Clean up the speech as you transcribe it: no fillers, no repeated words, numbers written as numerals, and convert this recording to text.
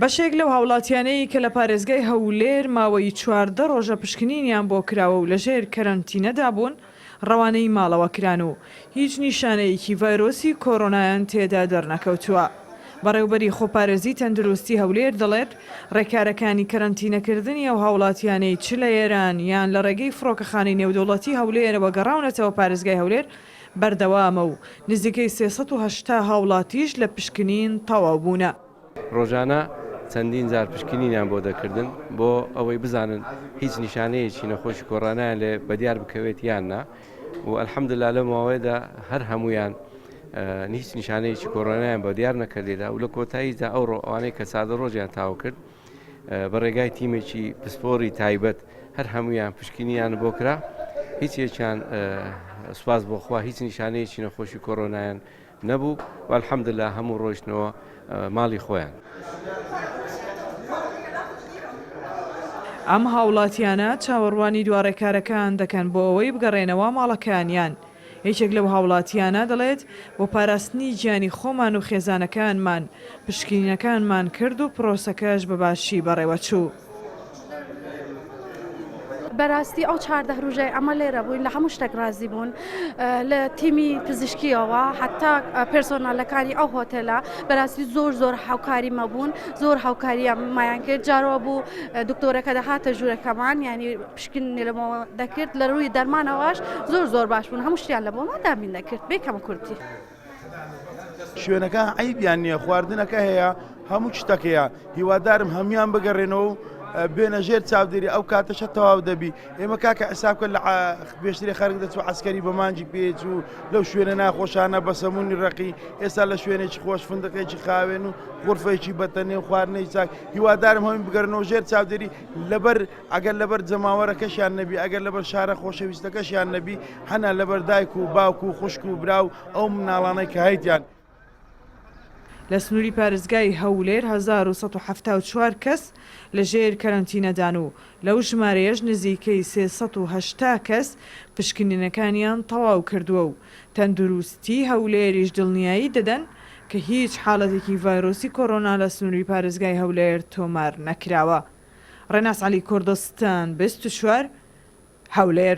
بەشێک لەو هاوڵاتیانەی کە لە پارێزگای هەولێر ماوەی 14 ڕۆژە پشکنینیان بۆ کراوە و لەژێر کەرەنتینەدا بوون، ڕەوانەی ماڵەوە کران و هیچ نیشانەیەکی ڤایرۆسی کۆرۆنایان تێدا دەرنەکەوتووە. بەڕێوبەری خۆپارێزی تەندروستی هەولێر دەڵێت، ڕێکارەکانی کەرەنتینەکردنی ئەو هاوڵاتیانەی چ لە ئێران یان لە ڕێگەی فڕۆکەخانەی نێودەوڵەتی هەولێرەوە گەڕاونەتەوە پارێزگای هەولێر بەردەوامە و نزیکەی 380 هاوڵاتیش لە پشکنین تەواو بوونە. ڕۆژانە چەندین جار پشکنینیان بۆ دەکردن بۆ ئەوەی بزانن هیچ نیشانەیەکی نەخۆشی کۆرۆنایان لێ بەدیار بکەوێت یان نا و الحمدلله لەو ماوەیەدا هەر هەمویان هیچ نیشانەیەکی کۆرۆنایان بە دیار نەکردێدا و لە کۆتاییدا ئەوڕۆ ئەوانەی کە چادە ڕۆژیان تاو کرد بە ڕێگای تیمێکی پسپۆری تایبەت هەر هەمویان پشکنیان بۆ کرا هیچ یەکیان سوپاس بۆخوا هیچ نیشانەیەکی نەخۆشی کۆرۆنایان نەبوو و الحمدللە هەموو ڕۆیشتنەوە ماڵی خۆیان. ئەم هاوڵاتیانە چاوەڕوانی دوا ڕێکارەکان دەکەن بۆ ئەوەی بگەڕێنەوە ماڵەکانیان. یەکێک لەو هاوڵاتیانە دەڵێت، بۆ پاراستنی گیانی خۆمان و خێزانەکانمان پشکنینەکانمان کرد و پرۆسەکەش بە باشی بەڕێوەچوو. بەراستی ئەو 14 روژەی ئەمە لێرە بووین لە هەموو شتێک رازی بوون لە تیمی پزیشکیەوە حتا پێرسۆنالەکانی ئەو هۆتێلە بەراستی زۆر زۆر هاوکاری مەبوون زۆر هاوکاریان کرد جارەوە بوو دکتۆرەکە دەهاتە ژوورەکەمان ینی پشکنینی لەمەوە دەکرد لە رووی دەرمانەوەش زۆر زۆر باش بوون هەموو شتیان لە بۆمان دابین دەکرد بێ کەم کورتی. شوێنەکان عەیبیان نییە خواردنەکە هەیە هەموو شتەک هەیە هیوادارم هەموان بگەڕێنەوە و بێنە ژێر چاودێری ئەو کاتەشە تەواو دەبی ئێمە کاکە حساب کە لە پێشتری خەرک دەچوو عسکەری بە مانجی پێچ و لەو شوێنە ناخۆشانە بە سەمونی ڕقی ئێستا لە شوێنێکی خۆش فندقێکی خاوێن و غرفێکی بەتەنێ و خواردنەی چاک هیوادارم هەمووی بگەڕنەوە ژێر چاودێری لەبەر ئەگەر لەبەر جەماوەرەکەشیان نەبی ئەگەر لەبەر شارە خۆشەویستەکەشیان نەبی هەنا لەبەر دایک و باوک و خوشک و برا و ئەو مناڵانەی کە هەیتیان. لە سنووری پارێزگای هەولێر 1174 کەس لە ژێر کەرەنتینەدان و لەو ژمارەیەش نزیکەی 380 کەس پشکنینەکانیان تەواو کردووە و تەندروستیی هەولێریش دڵنیایی دەدەن کە هیچ حاڵەتێکی ڤایرۆسی کۆرۆنا لە سنووری پارێزگای هەولێر تۆمار نەکراوە. ڕێناس عەلی کوردستان 24، هەولێر.